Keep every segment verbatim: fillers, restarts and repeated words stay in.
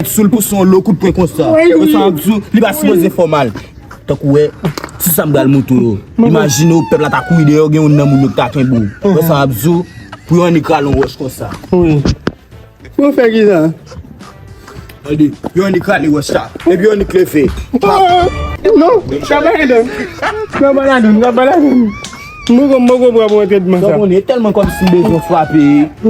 Sou l pou se yon lo kout pwen konsa. Wè sa m ap di w, li pa sipoze fè w mal. Tankou wè, ti sa m pral montre w yo. Imajine w, pèp la ta kouri dèyè w, gen youn nan moun yo ki ta kenbe w. Wè sa m ap di w, pou yo annik rale yon wòch konsa. Wi. Pou fè kisa? Tande, yo annik rale wòch la. Epi yo annik leve. Non, sa pa ladan. Sa pa ladan, sa pa ladan. Mwen konn, mwen konn pran pou entèdman sa. Donk, e tèlman kòmsi m bezwen frape,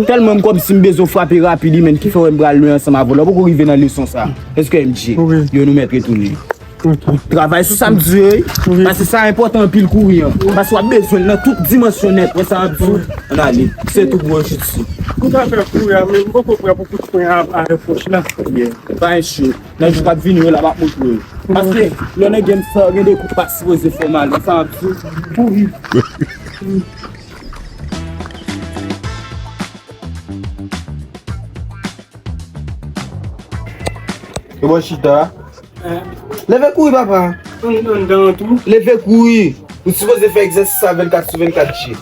tèlman kòmsi m bezwen frape rapid, men ki fè wè m pral lwen ansanm avè w. Lè w poko rive nan leson sa, èske M J? Wi. Yo nou mèt retounen. Ok. Travay sou sa m di yo, wi. Paske sa enpòtan anpil kouri an. Paske w ap bezwen l nan tout dimansyon nèt. Wè sa m ap di w? Ann ale. Se tou pou yon chit si. Tout afè kouri a, men m poko prè pou kout pwen a avèk wòch la. Yeah. Pa enkyete. Nan jou k ap vini yo la, m ap montre w. Paske lè w nan game sa, gen de kou w pa sipoze fè w mal. Sa ap di w, kouri. E bò chita. Leve kouri, papa. Leve kouri. Ou sipoze fè egzèsis sa vennkat sou vennkat, G.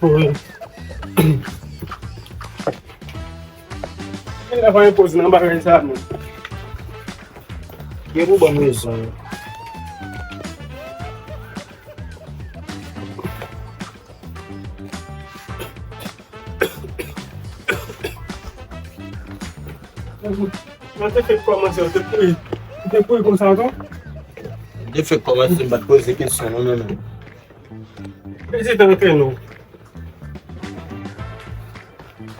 Wi. Genlè pa enpoze nan bagay sa, non. Gen pou bon rezon. Mwen te fèk kòmanse, ou te kouri. Ou te kouri konsa ankò? M te fèk kòmanse, m pa t poze kesyon, non, non, non. Prezante nou.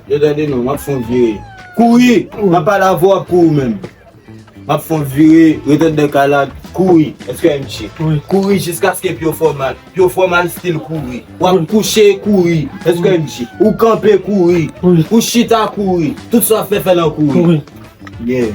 Yo tande non, m ap fè yon vire. Kouri! M ap pale avè w, w ap kouri menm. M ap fè yon vire, ret anndan kay la, kouri. Èske M J? Wi. Kouri jiskaske pye w fè w mal. Pye w fè w mal, still kouri. W ap kouche, kouri. Èske M J? Ou kanpe, kouri. Wi. Ou chita, kouri. Tout sa w ap fè, fè l an kouri. Wi. Yeah.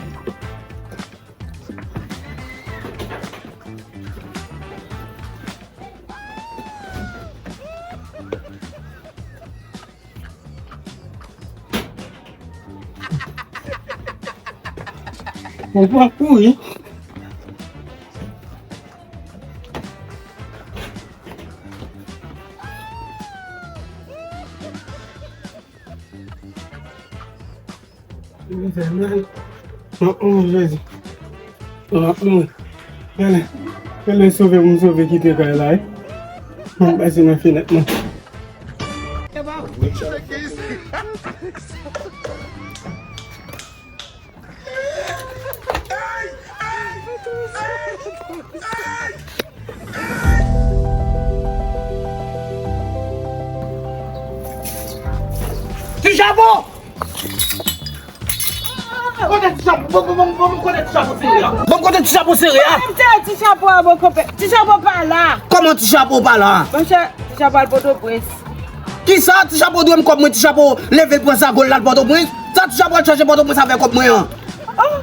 Bon, pou ap kouri. Li fè mal. Oh, oh, Jezi. Oh, oh. Genlè, genlè sove pou m sove kite kay la, wi. Mwen pase nan fenèt mwen. Ti Chapo! Kote Ti Chapo? Bon, bon, bon, bon, kote Ti Chapo sere a? Bon, kote Ti Chapo sere a? Kòman m te Ti Chapo a, bon, konpè? Ti Chapo pa la. Kòman Ti Chapo pa la? Monchè, Ti Chapo al Pòtoprens. Kisa? Ti Chapo dwe m kòb mwen, Ti Chapo leve l pran zagol l al Pòtoprens. Sa Ti Chapo al chache Pòtoprens avè kòb mwen an? Oh,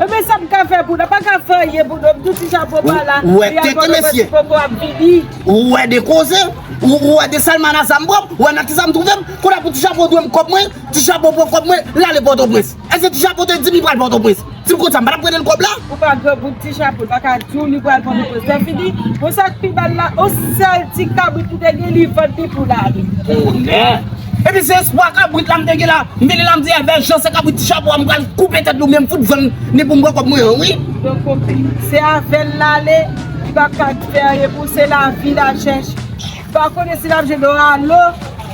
ebyen sa m ka fè pou nou, pa ka fè anyen pou nou, m tou Ti Chapo pa la. Ou wè tenten, mesye. Poko ap vini. Ou wè de koze, ou, ou wè de salmanaza m pran, ou wè nan kisa m twouve m, kounye a pou Ti Chapo dwe m kòb mwen, Ti Chapo pran kòb mwen, l ale Pòtoprens. Èske Ti Chapo te di m li pral Pòtoprens? Si m konn sa, m pa t ap prete l kòb la. Ou pa granmoun, Ti Chapo pa ka di w li pral Pòtoprens. Lè fini, bon, sa k pi mal la, yon sèl ti kabrit li te gen, li vann li pou l ale. Kounye a. Epi se espwa kabrit la m te gen la. M vini la, m di, "Èvè, Jan, se kabrit Ti Chapo a, m pral koupe tèt li oubyen m fout vann li pou m pran kòb mwen an, wi." Donk, ok. Se avè l l ale, li pa ka fè anyen pou se lavi l al chèche. Li pa konnen si l ap jwenn yon alo,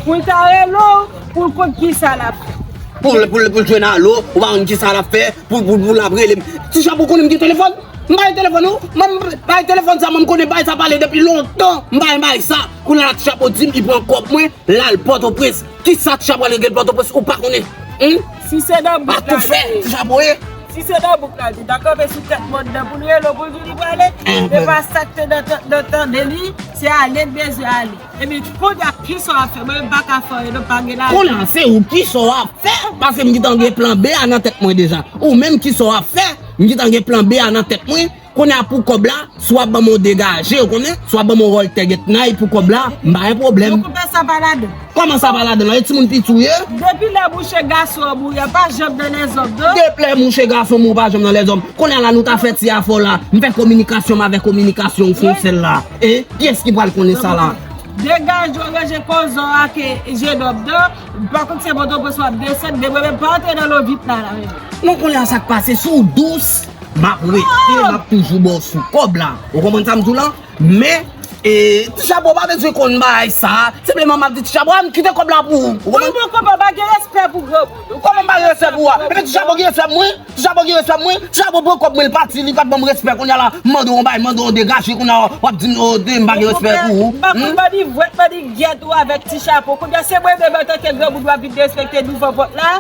pou l ta rele w, pou l konn kisa l ap fè. Pou l, pou l, pou l jwenn alo, ou pa konn kisa l ap fè, pou, pou, pou l ap rele m. Ti Chapo konnen m gen telefòn? M pa gen telefòn, non. Mwen, m pa gen telefòn sa, mwen, m konnen bagay sa pale depi lontan. M pa gen bagay sa. Kounye a la, Ti Chapo di m, li pran kòb mwen, l al Pòtoprens. Kisa Ti Chapo al regle Pòtoprens, ou pa konnen? Humm? Si se nan bouk la, tou fè, Ti Chapo ye. Si se nan bouk la, li ta kanpe sou tèt mòn nan pou l rele w pou l di w li prale. E pa sa k te nan tan, nan tande li, se ale l bezwen ale. Ebyen, kounye a, kisa w ap fè? Mwen menm, m pa ka fè anyen, non, m pa gen lajan. Kounye a, se ou, kisa w ap fè? Paske m gentan gen plan B a nan tèt mwen deja. Ou menm, kisa w ap fè? M gentan gen plan B a nan tèt mwen. Kounye a, pou kòb la, si w ap ban m yon degaje, ou konnen, si w ap ban m yon wòltè gètnay pou kòb la, m pa gen pwoblèm. Donk, konpè, sa pa ladan. Kòman sa pa ladan la? E timoun piti w ye? Depi lè mouche gason an mouri, a pa janm nan lèzòm, non? Depi lè mouche gason mouri, pa janm nan lèzòm. Kounye a la, nou ta fè ti afè w la. M fè kominikasyon m avè kominikasyon w fè w sèl la. E kiyès ki pral konnen sa la? Degaje w, ranje koze w ak, e, Jedòm nan. Pa kont se Pòtoprens w ap desann, men mwen menm pa antre nan lovit la, la, men. Non, kounye a sa k pase, si w dous, m ap rete, m ap toujou ba w sou kòb la. Ou konprann sa m di w la? Men, e, Ti Chapo pa bezwen konn bagay sa. Senpleman, m ap di Ti Chapo, a, m kite kòb la pou ou. Ou konprann? Ou bon kòb, pa gen respè pou granmoun. Kòman m pa gen respè pou ou a? Epi Ti Chapo gen respè pou mwen? Ti Chapo gen respè pou mwen? Ti Chapo pran kòb mwen, l pati, li pa t ban m respè. Kounye a la, m mande yon bagay, mande yon degaje, kounye a w ap di m, o, de, m pa gen respè pou ou. M pa konn bandi vwèt, bandi gyèt ou avèk Ti Chapo. Kounye a, se mwen menm antanke granmoun w ap vin derespekte douvan pòt la.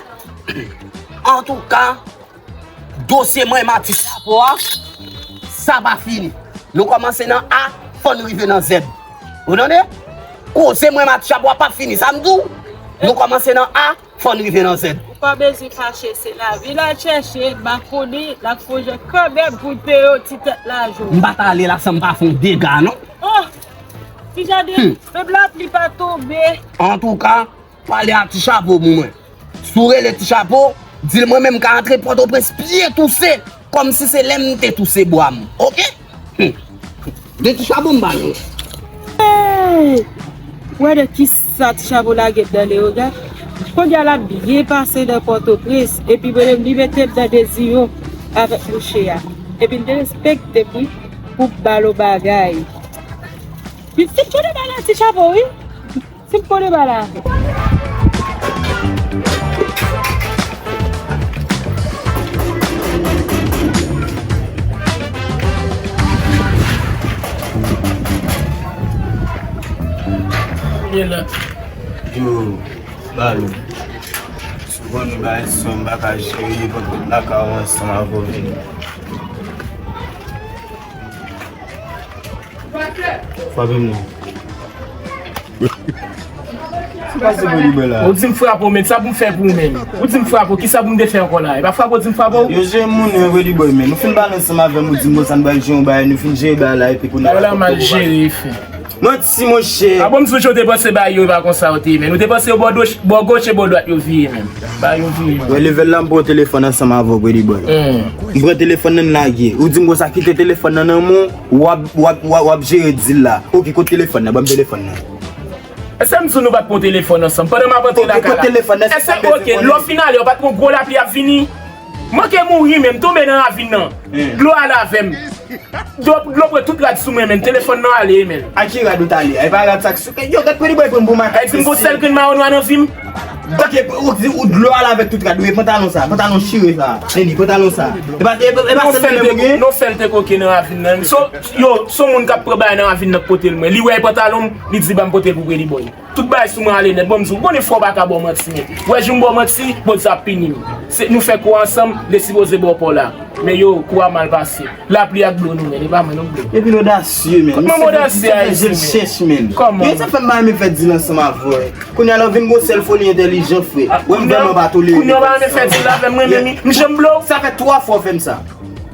Antouka, dosye mwen, Mati Chapo a, sa pa fini. Nou kòmanse nan A, fò n rive nan Z. Ou tande? Koze mwen, Mati Chapo a, p ap fini. Sa m di w, nou kòmanse nan A, fò n rive nan Z. Ou pa bezwen fache, se lavi l al chèche, m pa konnen, l ap fè yon jan kanmenm pou l peye yon ti tèt lajan. M pa t ale la san m pa fè yon dega, non. Oh! Ti Jaden, hmm, menm lapli pa tonbe. Antouka, pale a Ti Chapo pou mwen. Si w rele Ti Chapo, di l mwen menm m ka antre Pòtoprens pye touse, kòmsi se lè m te touse bwa m. Oke? Hmm. De Ti Chapo m ba nou. Hey! Wè de kisa Ti Chapo lage nan leyoga. Kounye a l ap byen pase nan Pòtoprens, epi mwen menm li mete m nan deziyon avèk mouche a. Epi l derespekte m, wi, pou m ba l yon bagay. Pitit, kote bagay Ti Chapo, wi. Si m konnen bagay la. Yo, Balou. Souvan nou bay son, m pa ka jere, pran tout lakay ou ansanm avè w vini. Frape m non. Sa pase Pretty Boy la? Ou di m frape w, men sa pou m fè pou ou menm? Ou di m frape w, kisa pou m te fè ankò la? E pa frape w di m frape w? Yo jere moun yo, Pretty Boy, men. Nou fin pale ansanm avè m, ou di m konsa n pral jere yon bagay, nou fin jere bagay la, epi kounye a la mal jere, frè. Manti, monchè. A bon, m sonje w te panse bagay yo e pa konsa yo te ye, men. Ou te panse yo bò goch, bò goch e bò dwat yo vire, men. Bagay yo vire, men. Wè, level la, m pran telefòn ansanm avè w, Pretty Boy. Hmm. M pran telefòn nan, m lage. Ou di m konsa, kite telefòn nan nan men w, w ap, w ap, w ap, w ap jere dil la. Oke, kote telefòn nan? Ban m telefòn nan. Èske m di w nou pa t pran telefòn ansanm? Pandan m ap antre lakay la. Oke, kote telefòn nan? Èske, oke, lè w fin ale, w pa t wè yon gwo lapli ap vini? Manke mouri, men m tonbe nan ravin nan. Hmm. Dlo ale avè m. Dlo, dlo pran tout rad sou mwen, men telefòn nan ale, men. A ki rad ou t ale? E pa rad sa k sou, yo, gad Pretty Boy pran m pou makak. Ay, di m gon sèl grenn mawon nwa nan vi m. Ok, ou di ou dlo al avèk tout rad ou, e pantalon sa, pantalon chire sa, Neni, pantalon sa. E pa, e pa, e pa sèl menm ou gen? Non, sèl te koke nan ravin nan. So, yo, se yon moun k ap pran bagay nan ravin nan k pote l mwen. Li wè e pantalon m, li di ban m pote l pou Pretty Boy. Tout bagay sou mwen ale nèt. Bon, m di w, konnen fwa w pa ka ba w manti, men. Wè, jou m ba w manti, Bondye ap pini m. Se, nou fè kou ansanm, li sipoze ba w pa w la. Men yo, kou a mal pase. Lapli ak dlo nou, men, e pa mwen non, dlo. Epi l odasye, men. Kòman m odasye, Ayisyen, men? Kòman? Yo, sa fè m pa renmen fè dil ansanm avè w. Kounye a la, w vin gon sèl foli entèlijan, frè. Wè, m vrèman pa tolere. Kounye a w pa renmen fè dil avè m, mwen menm, m janm blow. Sa fè twa fwa w fè m sa.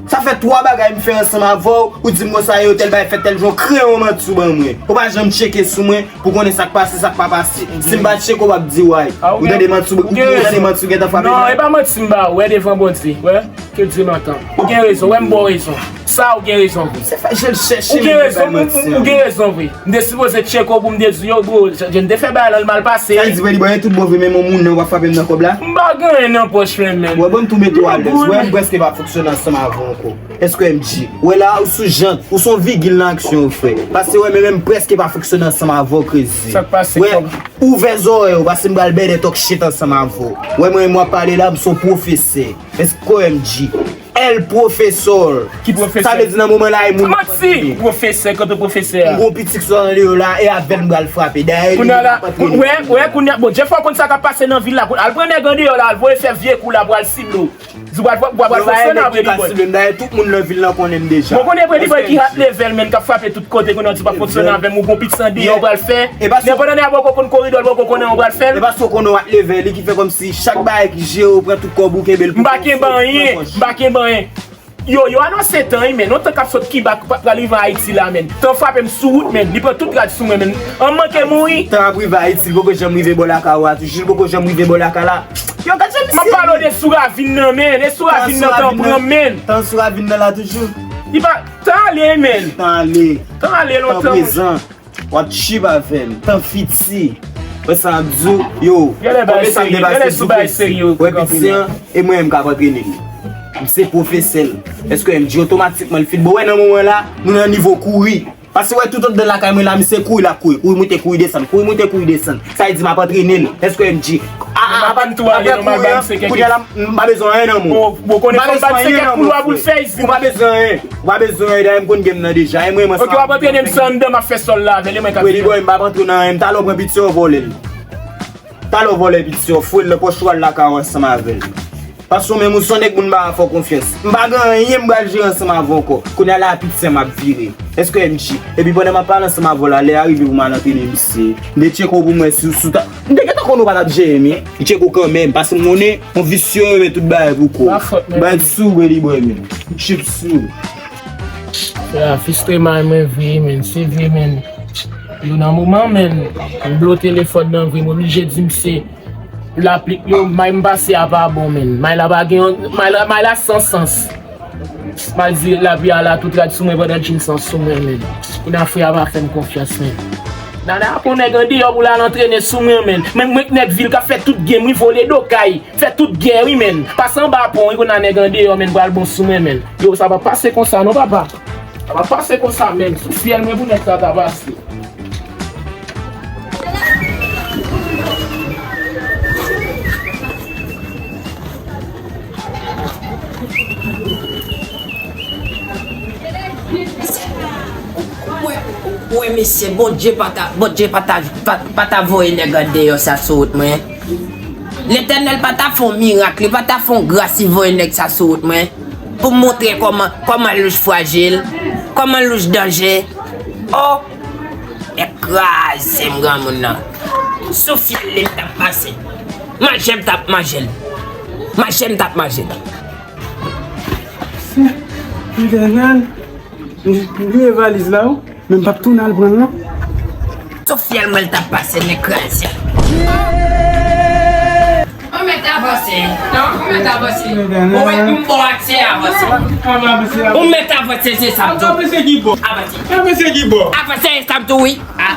Sa fè twa bagay m fè ansanm avè w, ou di m konsa, yo, tèl bagay fèt, tèl jan, w kreye yon manti w ban mwen. Ou pa janm tcheke sou mwen pou konnen sa k pase, sa k pa pase. Si m pa tcheke, w p ap di way. Ou tande manti, ou tande manti w gentan frape m? Non, e pa manti m ba ou, wè devan Bondye, wè. Ke Dye mantan. Ou gen rezon, wè m ba w rezon. Sa ou gen rezon vre. Se fè je l chèche. Ou gen rezon, ou, ou, ou gen rezon vre. M te sipoze tcheke w pou m te di yo, bro, jan n te fè bagay lan l mal pase. Sa vle di, Pretty Boy, tout bon vre, men moun nan w ap frape m nan kòb la? M pa gen anyen nan pòch mwen menm. Wè, bon, m tou mete w alèz. Wè, m prèske pa fonksyone ansanm avè w ankò. Èske M G? Wè la, ou sou jant, ou se yon vigil nan aksyon w, frè. Paske wè, men, men m prèske pa fonksyone ansanm avè w, Crazy. Sa k pase? Wè, ouvè zòrèy ou, paske m pral bèdè talk shit ansanm avè w. Wè, mwen, mwen ap pale la, m se yon pwofesè. Èske M G? El Professor. Ki pwofesè? Sa vle di nan moman la, e moun. Manti! Pwofesè, kote pwofesè a? M gon pitit sou nan yo la, e avè l m pral frape. Dayè, li pa t rele. Wè, wè, kounye a, bon, Jeff, ou konn sa k ap pase nan vil la. Al pran nèg andeyò la, al voye fè vye kou la pou al sible w. Di w pral, w pral fonksyone avè li, boy. Dayè, tout moun nan vil la konnen m deja. Bon, konnen Pretty Boy ki hot level, men, k ap frape tout kote, konnen w di w p ap fonksyone avè m, ou gon pitit andeyò w pral fè. Men pandan nèg la poko konn koridò, l poko konnen w pral fè l. E paske w konnen w hot level, li ki fè kòmsi chak bagay ki jere, ou pran tout kòb ou kenbe l pou kòb. M pa kenbe anyen, m pa kenbe anyen. Yo, yo anonse tan, wi, men. Yon tan k ap sot Kiba k pral rive Ayiti la, men. Tan frape m sou wout, men. Li pran tout rad sou mwen, men. An manke mouri. Tan ap rive Ayiti, li poko janm rive bò lakay ou a, toujou, li poko janm rive bò lakay la. Yo, gad jan misye. M ap pale w de sou ravin nan, men. E sou ravin nan tan pran, men. Tan sou ravin nan la toujou. Li pa, tan ale, men. Tan ale. Tan ale lontan. Tan prezan. W ap tchib avè m, tan fiti. Wè sa m ap di w, yo, konbyen tan m depase sou kredi? Wè piti an, e mwen menm k ap antrene l. M se pwofesè l. Èske w wè m di otomatikman l fin bon? Wè nan moman la, nou nan nivo kouri. Paske wè tout anndan lakay mwen la, misye kouri, l ap kouri. Kouri moute, kouri desann, kouri moute, kouri desann. Sa vle di m ap antrene l. Èske w wè m di? A, a, apre kouri an, kounye a la, m pa bezwen anyen nan men w. M pa bezwen anyen nan men w, frè. Ou pa bezwen anyen. Ou pa bezwen anyen, dayè m konn game nan deja. E mwen, mwen, ok, w ap antrene m san anndan, m ap fè sòl la avè l, e mwen k ap. Pretty boy, m p ap antre nan anyen. M talè w pran piti an, w vòlè l. Talè w vòlè piti an, foure l nan pòch ou, al lakay ou ansanm avè l. Paske w menm ou se yon nèg moun m pa ka fè w konfyans. M pa gen anyen m pral jere ansanm avè w ankò. Kounye a la, piti an m ap vire. Èske w wè m di? Epi pandan m ap pale ansanm avè w la, lè a rive pou m al antrene misye. M te tcheke w pou m wè si w sou ta-, m te gentan konnen w pa t ap jere m, wi. M tcheke w kanmenm, paske m konnen yon visye renmen tout bagay pou kò w. Bagay sou, Pretty boy, menm. M tchip sou. Frè a fistre may mwen vre, menn. Se vre, menn. Yo nan moman, menn. M blo telefòn nan vre, m oblije di misye. Lapli, yo, may m pase a pa bon, menn. May la pa gen yon, may la, may la san sans. Malgre lapli a la, tout rad sou mwen pandan jeans lan sou mwen, menn. Kounye a frè a pa fè m konfyans, menn. Nana ap yon nèg andeyò pou l al antrene sou mwen, menn. Menm mwen k nèg vil k ap fè tout game, wi, vole do kay. Fè tout gè wi, menn. Pase anba pon wi, kounye a nèg andeyò, menn, pral bon sou mwen, menn. Yo, sa p ap pase konsa non, papa. Sa p ap pase konsa, menn. Sou fyèl mwen pou nèg sa ta pase. Wè, wè, mesye, Bondye pa ta, Bondye pa ta, pa, pa ta voye nèg andeyò sa sou wout mwen. Letènèl pa ta fè yon mirak, li pa ta fè yon gras, li voye nèg sa sou wout mwen. Pou m montre kòman, kòman louch frajil, kòman louch danje. Oh! Nèg kraze m granmoun nan. Sou fyèl li m t ap pase. Manje m t ap manje l. Manje m t ap manje l. Letènèl, m bliye valiz la, wi. Men m p ap tounen al pran l, non. Sou fyèl mwen l t ap pase, nèg kraze. Ou mèt avanse. Non, ou mèt avanse. Ou wè m bon ak se avanse. Ou mèt avanse, se sa m di w. Avanse. Avanse, se sa m di w, wi. A.